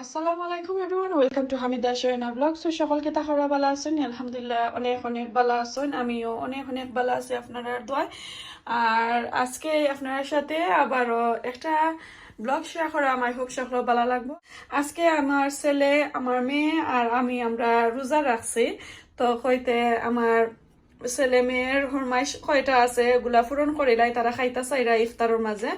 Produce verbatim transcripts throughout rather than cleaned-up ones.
আসসালামু আলাইকুম everyone, welcome to Hamida শোয়েনা ব্লগ। তো সকল কিতা খবর, ভালা আছইন? আলহামদুলিল্লাহ, অনেক অনেক ভালা আছইন। আমিও অনেক অনেক ভালা আছি আপনারার দোয়ায়। আর আজকে আপনারার সাথে আবারও একটা ব্লগ শেয়ার করাম, I hope সকল ভালা লাগবো। আজকে আমার ছেলে, আমার মেয়ে আর আমি আমরা রোজা রাখছি। তো কইতে আমার ছেলে মেয়ের ফরমাইশ কয়টা আছে, ওগুলা পূরণ করিলাই, তারা খাইতা চাইরা ইফতারর মাঝে।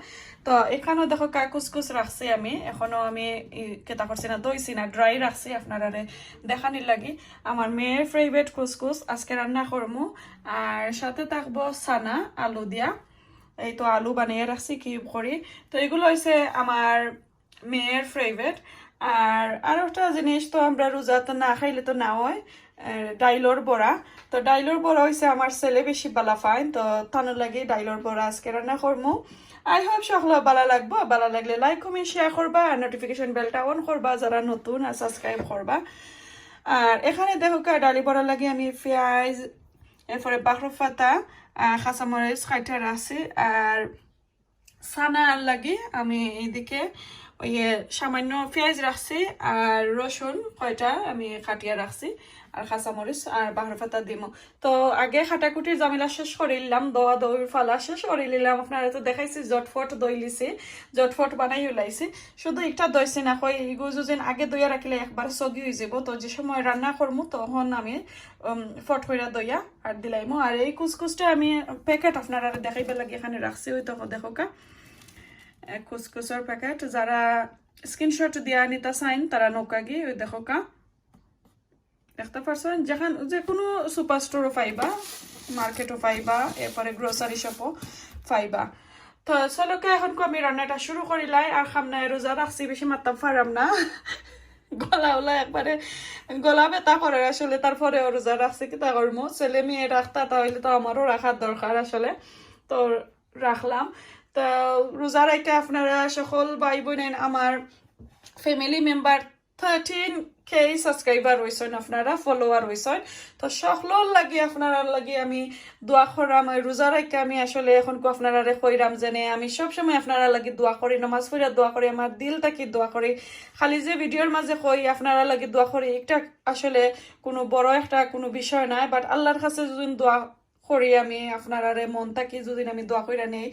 তো এখানো দেখো কা কুসকুস রাখছি আমি, এখনো আমি ই, কিতা করছি না, ধইছি না, ড্রাই রাখছি আপনারারে দেখানির লাগি। আমার মেয়ের ফেভারিট কুসকুস আজকে রান্না করমু, আর সাথে থাকবো চানা আলু দিয়া। এই তো আলু বানাইয়া রাখছি কিউব করি। তো এগুলা অইছে আমার মেয়ের ফেভারিট। আর আরো একটা জিনিস, তো আমরা রোজাত না খাইলে তো না হয়, এ, ডাইলর বড়া। তো ডাইলর বড়া অইছে আমার ছেলে বেশি ভালা পাইন, তো তানুর লাগি ডাইলর বড়া আজকে রান্না করমু। I hope সকল ভালা লাগবো। ভালা লাগলে লাইক, কমেন্ট, শেয়ার করবা আর নোটিফিকেশন বেলটা অন করবা যারা নতুন, আর সাবস্ক্রাইব করবা। আর এখানে দেখো কা ডাইলর বড়ার লাগি আমি পিয়াজ, এরপরে বাখরফাতা, আর কাঁচামরিচ কাইটা রাখছি, আর চানার লাগি আমি এইদিকে ওই সামান্য পিয়াজ রাখছি আর রসুন কয়টা আমি কাটিয়া রাখছি আর কাঁচামরিচ আর বাখরফাতা দিমু। তো আগে কাটাকুটির ঝামেলা শেষ করিলাম, দোয়া দৌড় ফালা শেষ করিলাম। আপনারারে তো দেখাইছি, ঝটফট ধইলিছি, ঝটফট বানাইলাইছি। শুধু একটা ধইছি না, কই ইগু যদি আগে ধইয়া রাখিলে একবার সগি অইযিবো। তো যে সময় রান্না করমু তখন আমি উম, ফট কইরা ধইয়া আর দিলাইমু। আর এই কুসকুসটা আমি প্যাকেট আপনারারে দেখাইবার লাগি এখানে রাখছি, ওই দেখো, দেখো কা, এ, কুসকুসর প্যাকেট। যারা স্ক্রিনশট দিয়া নিতা চাইন তারা নৌকাগি, ওই দেখো কা, দেখতা পারছইন, যেখান যে কোনো সুপার স্টোরও পাইবা, মার্কেটও পাইবা, এরপরে গ্রোসারি শপও পাইবা। তো চলো কা, এখন কো আমি রান্নাটা শুরু করিলাই। আর খাম নাই, রোজা রাখছি, বেশি মাততাম পারাম না। গলা ওলা একবারে গলা ব্যথা করে আসলে, তারপরেও রোজা রাখছি, কিতা করমু, ছেলে মেয়ে রাখতা, তাহলে তো আমারও রাখার দরকার আসলে। তো রাখলাম। তো রোজা রাখতে আপনারা সকল ভাই বোনেন, আমার family member thirteen K subscriber রইছইন, আপনারা ফলোয়ার রইছইন। তো সকলর লাগি, আপনারার লাগি আমি দোয়া করাম। আর রোজা রাখতে আমি আসলে এখন কো আপনারারে কইরাম যেনে আমি সবসময় আপনারার লাগি দোয়া করি, নামাজ পড়িয়া দোয়া করি, আমার দিল থাকি দোয়া করি। খালি যে ভিডিওর মাঝে কই আপনারার লাগি দোয়া করি, একটা আসলে কোনো বড় একটা কোনো বিষয় নাই, বাট আল্লাহর কাছে যদি দোয়া করি আমি আপনারারে মন থাকি যদি আমি দোয়া কইরা নেই,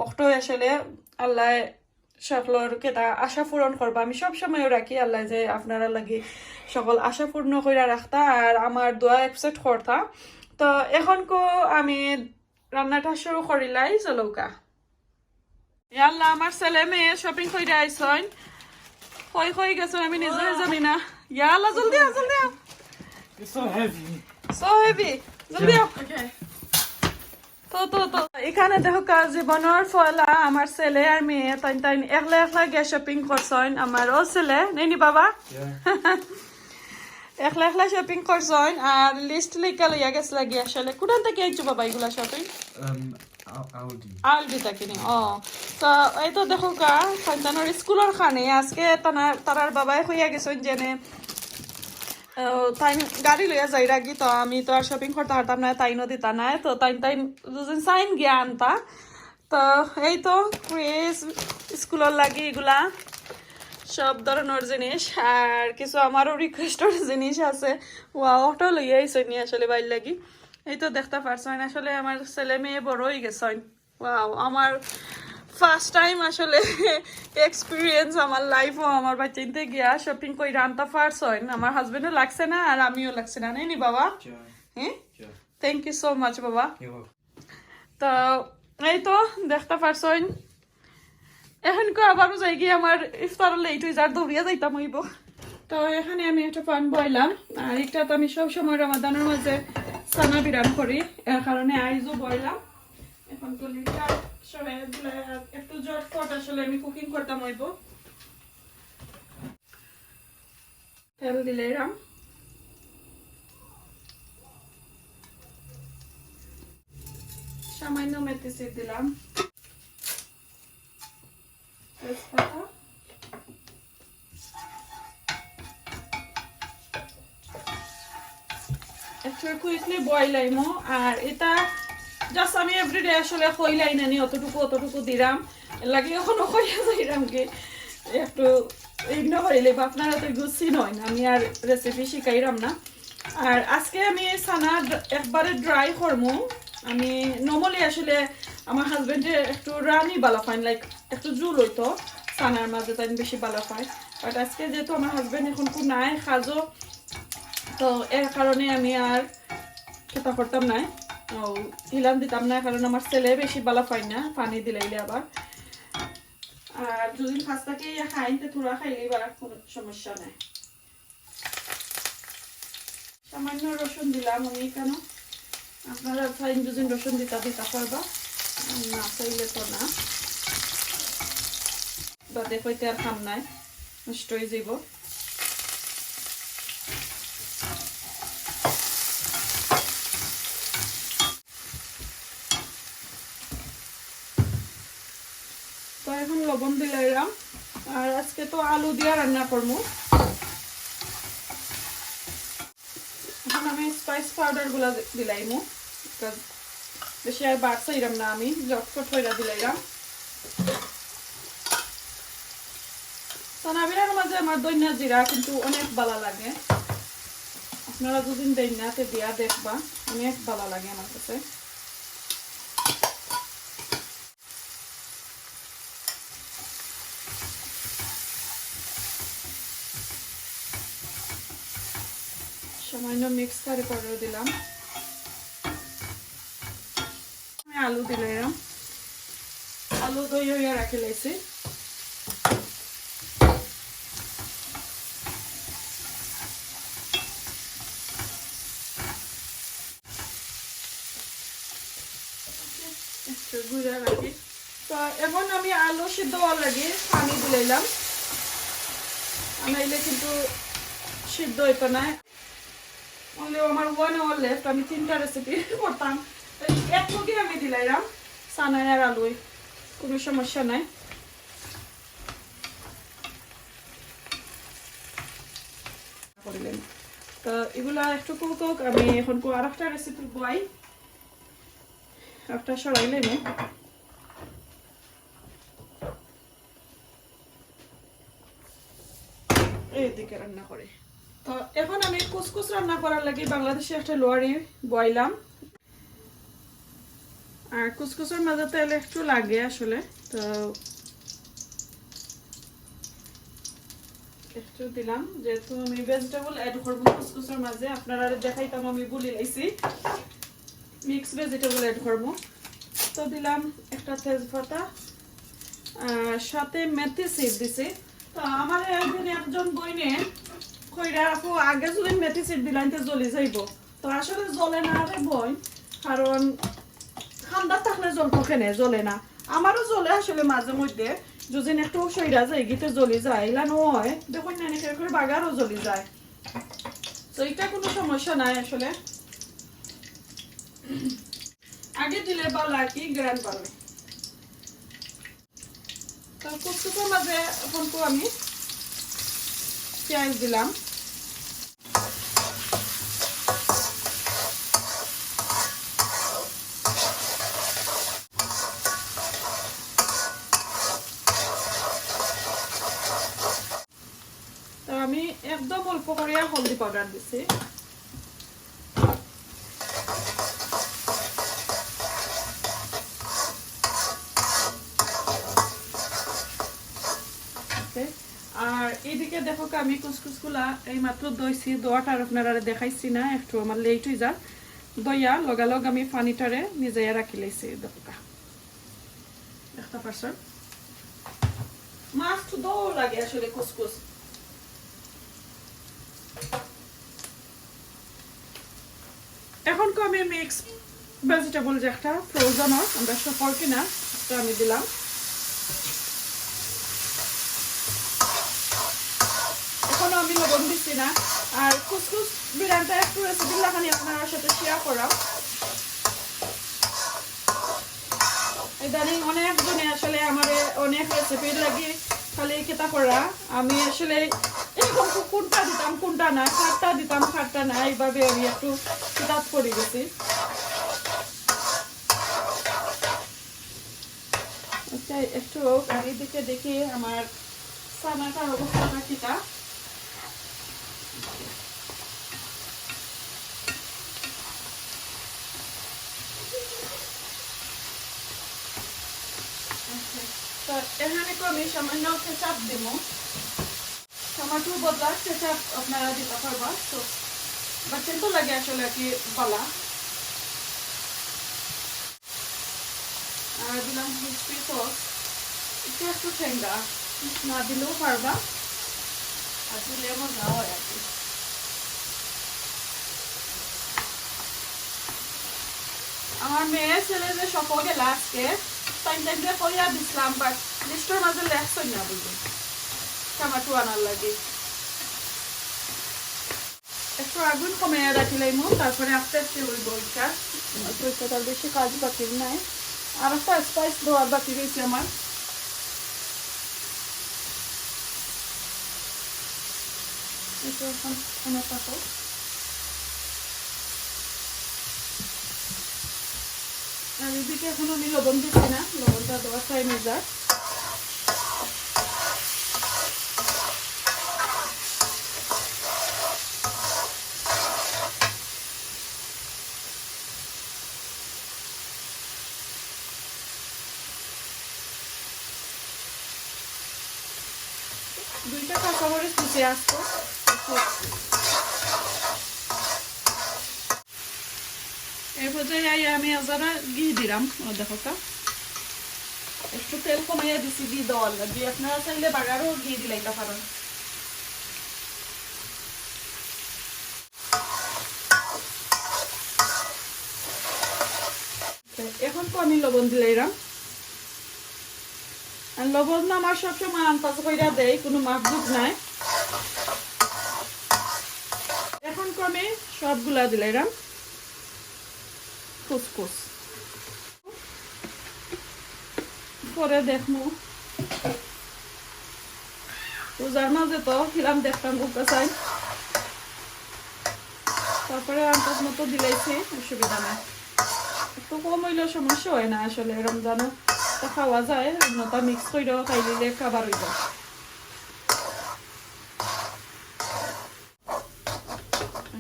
অখটাউ আসলে আল্লাহ সকলর কিতা আশা পূরণ করবা। আমি সব সময়ও রাখি আল্লাহ যে আপনারার লাগি সকল আশা পূর্ণ কইরা রাখতা আর আমার দোয়া অ্যাকসেপ্ট করতা। তো এখন কো আমি রান্নাটা শুরু করিলাই, চলো কা। ইয়া আল্লাহ, আমার ছেলে মেয়ে শপিং কইরা আইছইন, কই কই গেছইন আমি নিজেও জানি না। ইয়া আল্লাহ, জলদি আও, জলদি আও। It's so heavy. So heavy. জলদি আও। Okay. তো তো তো এখানে দেখো কা, জীবনর পয়লা আমার ছেলে আর মেয়ে তাইন তাইন একলা একলা গিয়া শপিং করছইন। আমার ও ছেলে নেইনি বাবা, একলা একলা শপিং করছইন আর লিস্ট লেখা লইয়া গেছলা গিয়া। আসলে কোথান থাকি আইছো বাবা এগুলা শপিং? Um, Al- Aldi. আলডি থাকি নি? ও, তো এই তো দেখো কা, সন্তানর স্কুলর খানে আজকে তানার, তারার বাবায় কইয়া গেছইন যেনে, আহ, তাইন গাড়ি লইয়া যাইরাগি, তো আমি তো আর শপিং করতা পারতাম না, তাইনও দিতা নায়, তো তাইন তাইন দুজন চাইন গিয়া আনতা। তো এই তো ক্রিস স্কুলর লাগি এগুলা সব ধরনর জিনিস, আর কিছু আমারও রিকোয়েস্টর জিনিস আছে। ওয়া, অখটাউ লইয়া আইছইন নি আসলে বাইর লাগি। এই তো দেখতা পারছইন, আসলে আমার ছেলে মেয়ে বড় অই গেছইন। ওয়াও, আমার ফার্স্ট টাইম আসলে এক্সপিরিয়েন্স আমার লাইফও, আমার বাচ্চাইন্তে গিয়া শপিং কইরা আনতা পারছইন। আমার হাজবেন্ডও লাগছে না আর আমিও লাগছে না, নেইনি বাবা? হ্যাঁ, থ্যাংক ইউ সো মাচ বাবা। তো এই তো দেখতা পারছইন, এখন কো আবারও যাইগি, আমার ইফতার লেট অই যার, দৌড়িয়া যাইতাম অইবো। তো এখানে আমি একটা প্যান বইলাম, আর একটা তো আমি সব সময় রমাদানর মাঝে চানা বিরান করি, এর কারণে আইজও বইলাম। এখন তো লিটার সবাই দিলে একটু ঝটপট আসলে আমি কুকিং করতাম অইবো। তেল দিলাইরাম, সামান্য মেথি সিড দিলাম, তেজপাতা। একটু কুইকলি বয়লাইমু। আর এটা জাস্ট আমি এভরিডে আসলে কইলাই নানি, অতটুকু অতটুকু দিলাম, এর লাগি এখনো কইয়া যাইরাম কি একটু ইগনো করিলে বা আপনারা তো গুছি নয়, আমি আর রেসিপি শিখাইরাম না। আর আজকে আমি ছানা ড-, একবারে ড্রাই করমু। আমি নর্মালি আসলে আমার হাজবেন্ডে একটু রানি বালা পাইন, লাইক একটু জুল হইতো ছানার মাঝে, তাই বেশি বালা পায়। বাট আজকে যেহেতু আমার হাজবেন্ড এখন খুব নাই কাজও, তো এর কারণে আমি আর খেতা করতাম না, ও হিলান দিতাম না, কারণ আমার ছেলে বেশি বালা পায় না পানি দিলাইলে আবার। আর যদি ফাস্তাকে ইয়া খাইতে থোড়া খাইলে বা কোনো সমস্যা নাই। সামান্য রসুন দিলাম আমি এখানে, আপনারা চাইন যদি রসুন দিতা দিতা পারবা, না চাইলে তো না। বাদে কইতে আর কাম নাই, নষ্ট হয়ে যাব। তো এখন লবণ দিলাইলাম। আর আজকে তো আলু দিয়া রান্না করমু। এখন আমি স্পাইস পাউডার গুলা দি-, দিলাইমু। তো বেশি আর বাড়ছাইরাম না আমি, জটফট হইরা দিলাইলাম। ছানা বিরার মাঝে আমার দইন্না জিরা কিন্তু অনেক বালা লাগে। আপনারা যদি দেইন না, তে দিয়া দেখবা, অনেক বালা লাগে আমার কাছে। সামান্য মিক্স কারি পাউডার দিলাম। আমি আলু দিলাম, আলু দই হইয়া রাখি লাইছি। একটু গুঁড়া রাখি। তো এখন আমি আলু সিদ্ধ হওয়ার লাগি পানি দিলাইলাম, নাইলে কিন্তু সিদ্ধ হইতো না। Only আমার ওয়ান আওয়ার লেফট, আমি তিনটা রেসিপি করতাম। তো এক লগে আমি দিলাইলাম ছানায় আর আলুই, কোনো সমস্যা নাই। করিলেন। তো এগুলা একটু কুক হোক, আমি এখন কো-, আর একটা রেসিপি বই, একটা সরাই লেমু। এইদিকে রান্না করে। তো এখন আমি কুসকুস রান্না করার লাগি বাংলাদেশি একটা লোয়ারি বইলাম। আর কুসকুসের মাঝে তেল একটু লাগে আসলে, তো একটু দিলাম, যেহেতু আমি ভেজিটেবল অ্যাড করবো কুসকুসের মাঝে। আপনারা দেখাইতাম, আমি ভুলি লাইছি, মিক্স ভেজিটেবল অ্যাড করবো। তো দিলাম একটা তেজপাতা, আর সাথে মেথি সিড দিছি। তো আমার একদিন একজন বইনে কইরা, "আপু, আগে যদি মেথি সিড দিলাম, তো জ্বলি যাইব।" তো আসলে জ্বলে না রে বই, কারণ ঠান্ডা থাকলে জ্বলবো কেনে, জ্বলে না। আমারও জ্বলে আসলে মাঝে মধ্যে, যদি একটু সইরা যায়, গিতে জ্বলি যায়, ইলা নয়, দেখুন না, এনেকে করে বাগারও জ্বলি যায়। তো এটা কোনো সমস্যা নাই আসলে, আগে দিলে ভালো আর কি, গ্রান ভালো। তো কুসকুসের মাঝে এখন তো আমি পেঁয়াজ দিলাম। তো আমি একদম অল্প করিয়া হলদি পাউডার দিছি। ওকে, আর এইদিকে দেখো আমি কুসকুসগুলা এই মাত্র দইছি, দোয়াটার আপনারারে দেখাইছি না, একটু আমার লেট হয়ে যায়। দইয়া লগালগ আমি পানিটারে নিজাইয়া রাখি লাইছি। দেখো কা, একটা পার্সেন্ট মাছ তো দৌ লাগে আসলে কুসকুস। এখন তো আমি মিক্স ভেজিটেবল যে একটা ফ্রোজেন, আমরা সফল কিনা, তো আমি দিলাম। এখনো আমি লবণ দিচ্ছি না। আর কুসকুস বিরানটা একটু রেসিপি লাগানি আপনার সাথে শেয়ার করাম। ইদানিং অনেক জনে আসলে আমারে অনেক রেসিপির লাগি খালি কিতা করা, আমি আসলে এখন কোনটা দিতাম কোনটা না, খাটটা দিতাম খাটটা না, এইভাবে আমি একটু কিতাব করে গেছি। আচ্ছা, একটু আর এদিকে দেখি আমার চানাটার অবস্থাটা কিতা? তো এখানে একটু আমি সামান্য কেচাপ দিব। টমেটোর বদলা কেচাপ আপনারা দিতে পারবা। তো বাচ্চাইন্তর লাগি আসলে আর কি বালা। আর দিলাম হিস্ট্রি সস, এটা একটু টেঙ্গা, না দিলেও পারবা, আর দিলে মজা হয় আর কি। আমার মেয়ে ছেলে যে শপও গেলা আজকে, তাইন তাইন যে কইয়া দিছিলাম, বাট লিস্টর মাঝে লেখছইন না বুঝি, টমেটো আনার লাগি। একটু আগুন কমাইয়া রাখিলাইমু, তারপরে আস্তে আস্তে অইব ইটা। তো ইটা তার বেশি কাজ বাকি নাই, আর একটা স্পাইস দেওয়ার বাকি রয়েছে আমার। এটা এখন অনেকটা হোক। আর এদিকে এখন আমি লবণ দিচ্ছি না, লবণটা দেওয়ার টাইম হয়ে যায়। দুইটা কাঁচামরিচ দিছি আস্ত। এই পর্যায়ে আই আমি আজারা ঘি দিলাম, ও দেখো কা। একটু তেল কমাইয়া দিছি ঘি দেওয়ার লাগি, আপনারা চাইলে বাগারও ঘি দিলাইতে পারেন। এখন তো আমি লবণ দিলাইলাম। আর লবণ না আমার সবসময় আন্দাজ কইরা দেই, কোনো মাপজোক নাই। এখন তো আমি সবগুলা দিলাইলাম। কুসকুস। পরে দেখমু। রোজার মাঝে তো কিলান দেখতাম উকা চাই। তারপরে আন্দাজ মতো দিলাইছি, অসুবিধা নাই। একটু কম হইলেও সমস্যা হয় না আসলে, রমজানে তো খাওয়া যায়, অন্যটা মিক্স কইরাও খাইলিলে খাবার হইব।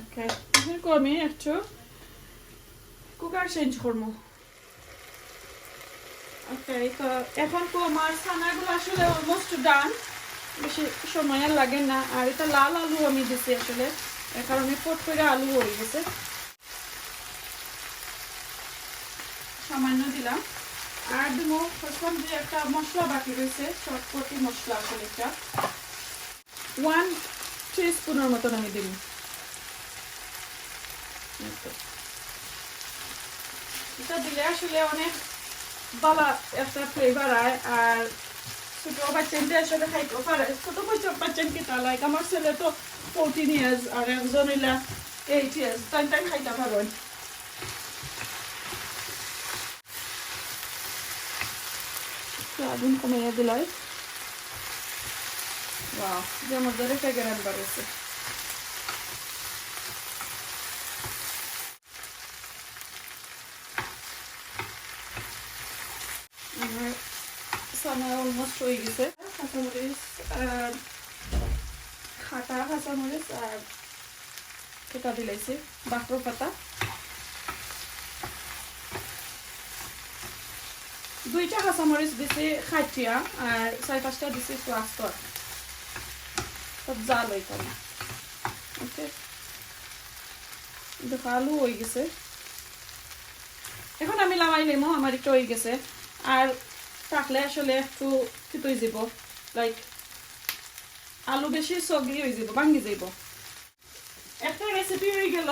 ওকে, এখন আমি একটু কুকার চেঞ্জ করবো। ওকে, তো এখন তো আমার ছানাগুলো আসলে অলমোস্ট ডান, বেশি সময় আর লাগে না। আর এটা লাল আলু আমি দিছি আসলে, এর কারণে ফট করে আলু হয়ে গেছে। সামান্য দিলাম। আর দিব, প্রথম যে একটা মশলা বাকি রয়েছে, চটপটি মশলা আসলে এটা। ওয়ান টিস্পুনের মতন আমি দিব। এই তো। এটা দিলে আসলে অনেক ভালা একটা ফ্লেভার আয়, আর ছোট বাচ্চাইন্তে আসলে খাইতেও পারে। ছোট বাচ্চা, বাচ্চাইন কিতা, লাইক আমার ছেলে তো ফোরটিন ইয়ার্স, আর একজন হইলা এইট ইয়ার্স, তাই তাই খাইতে পারবেন। একটু আগুন কমাইয়া দিলাই। ওয়াও, যে মজার একটা গেরান বার হইছে। আমার ছানা অলমোস্ট হয়ে গেছে। কাঁচামরিচ, আহ, কাটা কাঁচামরিচ আর এটা দিলাইছি বাকর পাতা। দুইটা কাঁচামরিচ দিছি কাটিয়া, আর চার পাঁচটা দিছি একটু আস্ত। খুব ঝাল হইতো না। ওকে, দেখো আলু হয়ে গেছে। এখন আমি লামাই নেবো, আমার একটু হয়ে গেছে। আর থাকলে আসলে একটু কিতা হয়ে যাব, লাইক আলু বেশি সগলি হয়ে যাব, ভাঙি যাব। একটা রেসিপি হয়ে গেল।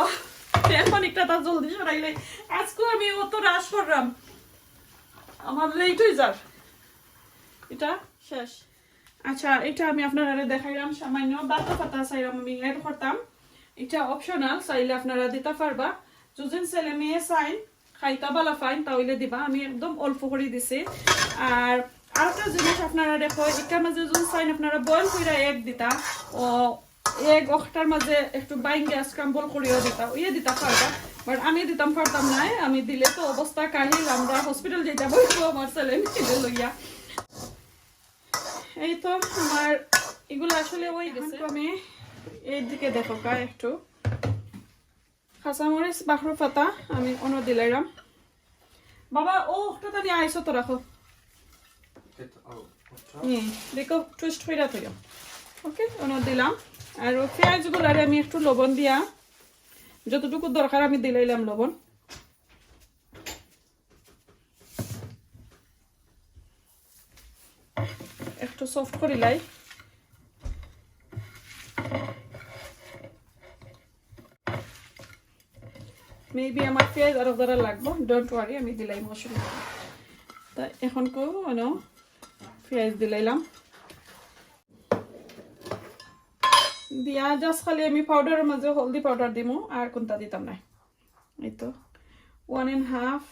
এখন একটা তার জলদি সরাইলে, আজকে আমি অত রাশ করলাম, আমার লেট হয়ে যার। এটা শেষ। আচ্ছা, এটা আমি আপনারা দেখাইলাম, সামান্য বাকর পাতা চাইলাম আমি অ্যাড করতাম। এটা অপশনাল, চাইলে আপনারা দিতে পারবা। যদি ছেলে মেয়ে চাইন, খাইতা বালা পাইন, তাহলে দিবা। আমি একদম অল্প করে দিছি। আর আরেকটা জিনিস আপনারা দেখো, এটার মাঝে যদি চাইন আপনারা বয়েল করে এগ দিতা, ও এগ অকটার মাঝে একটু বাইঙ্গা স্ক্রাম্বল করিও দিতা, ইয়ে দিতা পারবা। বাট আমি দিতাম পারতাম না, আমি দিলে তো অবস্থা কাহিল, আমরা হসপিটাল যেতে বলবো আমার ছেলে মেয়েদের লইয়া। এই তো আমার এগুলা আসলে অই গেছে। আমি এই দিকে দেখো কা একটু কাঁচামরিচ, বাখরো পাতা আমি অনো দিলাইলাম। বাবা, ও একটা তানি আইসো তো রাখো। হুম, দেখো, টুইস্ট কইরা থইও। ওকে, অনো দিলাম। আর ও পিয়াজগুলারে আমি একটু লবণ দিয়া, যতটুকু দরকার আমি দিলাইলাম লবণ। একটু সফট করিলাই। মেবি আমার পিয়াজ আরো যারা লাগবো, ডোন্ট ওয়ারি, আমি দিলাইমু, অসুবিধা নাই। তা এখন কো অনো পিয়াজ দিলাইলাম। দিয়া just খালি আমি পাউডারর মাঝে হলদি পাউডার দিমু, আর কুনতা দিতাম না। এই তো ওয়ান অ্যান্ড হাফ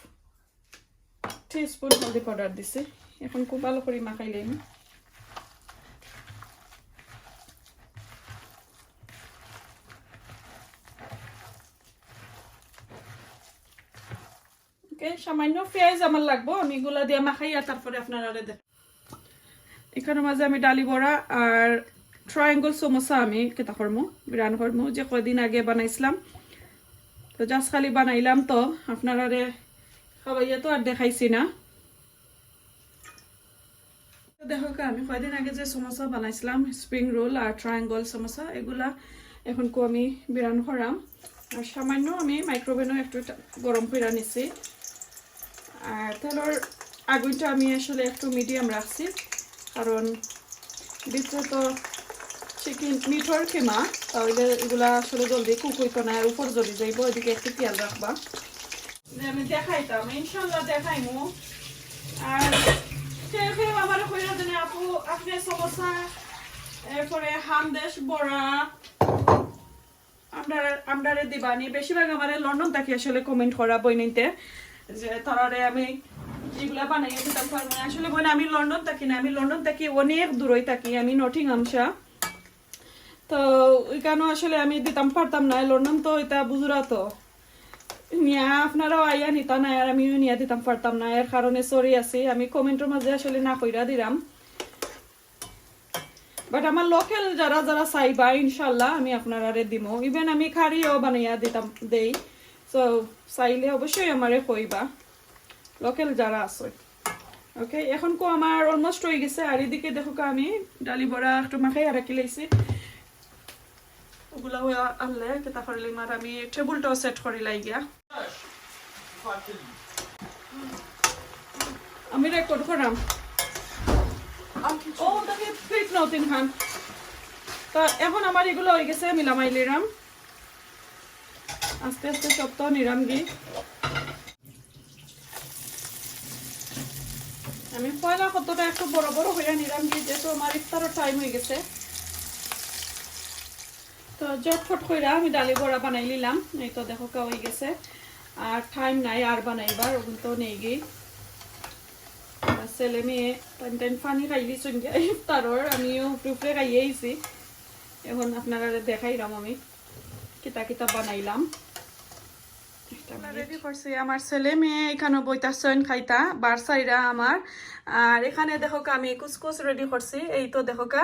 টিস্পুন হলদি পাউডার দিছি। এখন খুব ভালো করি মাখাইলাইমু। ওকে, সামান্য পিয়াজ আমার লাগবো, আমি এগুলা দিয়া মাখাইয়া তারপরে আপনারারে দেখ। এখানর মাঝে আমি ডালি বড়া আর ট্রায়াঙ্গল সমোসা আমি কিতা করমু, রান করমু, যে কয়দিন আগে বানাইছিলাম। তো just খালি বানাইলাম, তো আপনারারে খাওয়াইয়া তো আর দেখাইছি না। তো দেখো কা, আমি কয়দিন আগে যে সমোসা বানাইছিলাম, স্প্রিং রোল আর ট্রায়াঙ্গল সমোসা, এগুলা এখন কো আমি বিরান করাম। আর সামান্য আমি মাইক্রোওভেনও একটু টা-, গরম কইরা নিছি। আর তেলর আগুনটা আমি আসলে একটু মিডিয়াম রাখছি, কারণ ভিতরে তো চিকেন মিটর কিমা, তাহলে এগুলা আসলে জলদি কুক হইতো না, আর উপর জ্বলি যাইবো, এদিকে একটু খেয়াল রাখবা। যে আমি দেখাইতাম, ইনশাল্লাহ দেখাইমু। আর কেউ কেউ আমারে কইরা দেন, "আপু, আপনি সমোসা, এরপরে হান্দেশ বড়া, আমরারে দিবানি।" বেশিরভাগ আমারে লন্ডন থাকি আসলে কমেন্ট করা বইনিতে, যে তারারে আমি যেগুলা বানাইয়া দিতাম পারবো না। আসলে বইন, আমি লন্ডন থাকি না, আমি লন্ডন থাকি অনেক দূরই থাকি, আমি নটিংহামশা। তো ওইখানো আসলে আমি দিতাম পারতাম না, লন্ডন তো এটা বুঝরা তো, নিয়া আপনারাও আইয়া নিতা না, আর আমিও নিয়া দিতাম পারতাম না, এর কারণে সরি আছি। আমি কমেন্টর মাঝে আসলে না কইরা দিলাম, বাট আমার লোকাল যারা যারা চাইবা, ইনশাল্লাহ আমি আপনারারে দিমু। ইভেন আমি কারিও বানাইয়া দিতাম, দেই। তো চাইলে অবশ্যই আমারে কইবা, লোকাল যারা আছে। ওকে, এখন কো আমার অলমোস্ট হয়ে গেছে। আর এদিকে দেখো কা, আমি ডালি বড়া একটু মাখাই আর রাখি লাইছি। ওগুলা হয়ে আনলে কিতা করলিম, আর আমি টেবিলটাও সেট করি লাইগিয়া। আমি রেকর্ড করাম। ও, তাকে প্লেট নাও তিনখান। তা এখন আমার এগুলা হয়ে গেছে, আমি লামাই লিরাম। আস্তে আস্তে সব তো নিরাম গি। আমি পয়লা কতটা একটু বড় বড় হইয়া নিরাম গি, যেহেতু আমার ইফতারর টাইম হয়ে গেছে। তো ঝটফট কইরা আমি ডালি বড়া বানাই নিলাম। এই তো দেখো কা হয়ে গেছে, আর টাইম নাই আর বানাইবার, ওগুন তো নেই গি। আর ছেলে মেয়ে টাইম টাইম পানি খাইলি সঙ্গে ইফতারর, আমিও উপরে উপরে খাইয়ে আইছি। এখন আপনারারে দেখাইলাম আমি কিতা কিতা বানাইলাম। রেডি করছি, আমার ছেলে মেয়ে এখানো বইতাছইন খাইতা, বারসাইরা আমার। আর এখানে দেখো কা, আমি কুসকুস রেডি করছি, এই তো দেখো কা,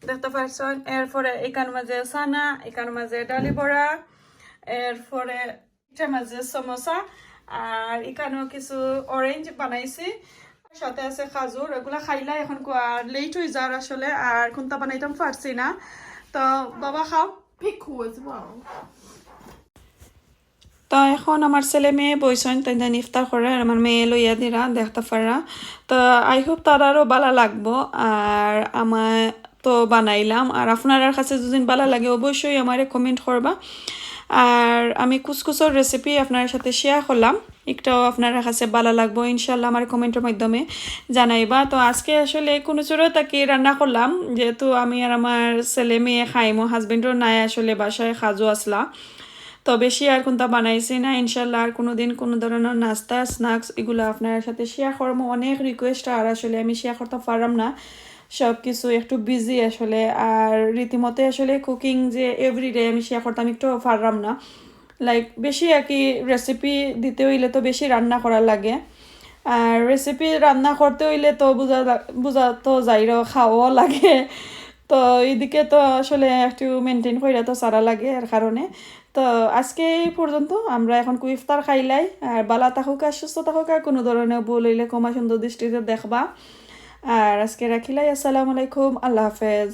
দেখতে পারছইন। এরপরে এখান মাঝে সানা, এখান মাঝে ডালি বড়া, এরপরে এটার মাঝে সমোসা, আর এখানেও কিছু অরেঞ্জ বানাইছি, সাথে আছে খাজুর। এগুলা খাইলা এখন কো আর লেট হয়ে যার আসলে, আর কোনটা বানাইতাম পারছি না। তো বাবা খাও। Pickle as well. তো এখন আমার ছেলে মেয়ে বইছইন, তাইন তাইন ইফতার করে, আর আমার মেয়ে লইয়া দিরা, দেখতা পাররা। তো I hope তারারও ভালা লাগবো। আর আমার তো বানাইলাম, আর আপনারার কাছে যদি ভালা লাগে অবশ্যই আমারে কমেন্ট করবা। আর আমি কুসকুসর রেসিপি আপনার সাথে শেয়ার করলাম, একটাও আপনার কাছে ভালা লাগবো ইনশাল্লাহ আমার কমেন্টর মাধ্যমে জানাইবা। তো আজকে আসলে কোনো চুরো তাকে রান্না করলাম, যেহেতু আমি আর আমার ছেলে মেয়ে খাইমো, হাজবেন্ডও নাই আসলে, বাসায় কাজও আসলা। তো বেশি আর কোনটা বানাইছি না, ইনশাল্লাহ আর কোনো দিন কোনো ধরনের নাস্তা, স্ন্যাক্স এগুলা আপনার সাথে শেয়ার করমু। অনেক রিকোয়েস্ট, আর আসলে আমি শেয়ার করতে পারলাম না, সব কিছু একটু বিজি আসলে। আর রীতিমতো আসলে কুকিং যে এভরিডে আমি শেয়ার করতাম, একটু পারলাম না। লাইক বেশি আর কি রেসিপি দিতে হইলে তো বেশি রান্না করা লাগে, আর রেসিপি রান্না করতে হইলে তো বুঝা যা-, বুঝা তো যাইরো খাওয়াও লাগে। তো এইদিকে তো আসলে একটু মেনটেন কইরা তো সারা লাগে, এর কারণে। তো আজকে এই পর্যন্ত। আমরা এখন কু ইফতার খাইলাই। আর বালা থাকুকা, সুস্থ থাকুকা, কোনো ধরনের ভুল হইলে ক্ষমা সুন্দর দৃষ্টিতে দেখবা। আর আজকে রাখিলাই, আসসালামু আলাইকুম, আল্লাহ হাফেজ।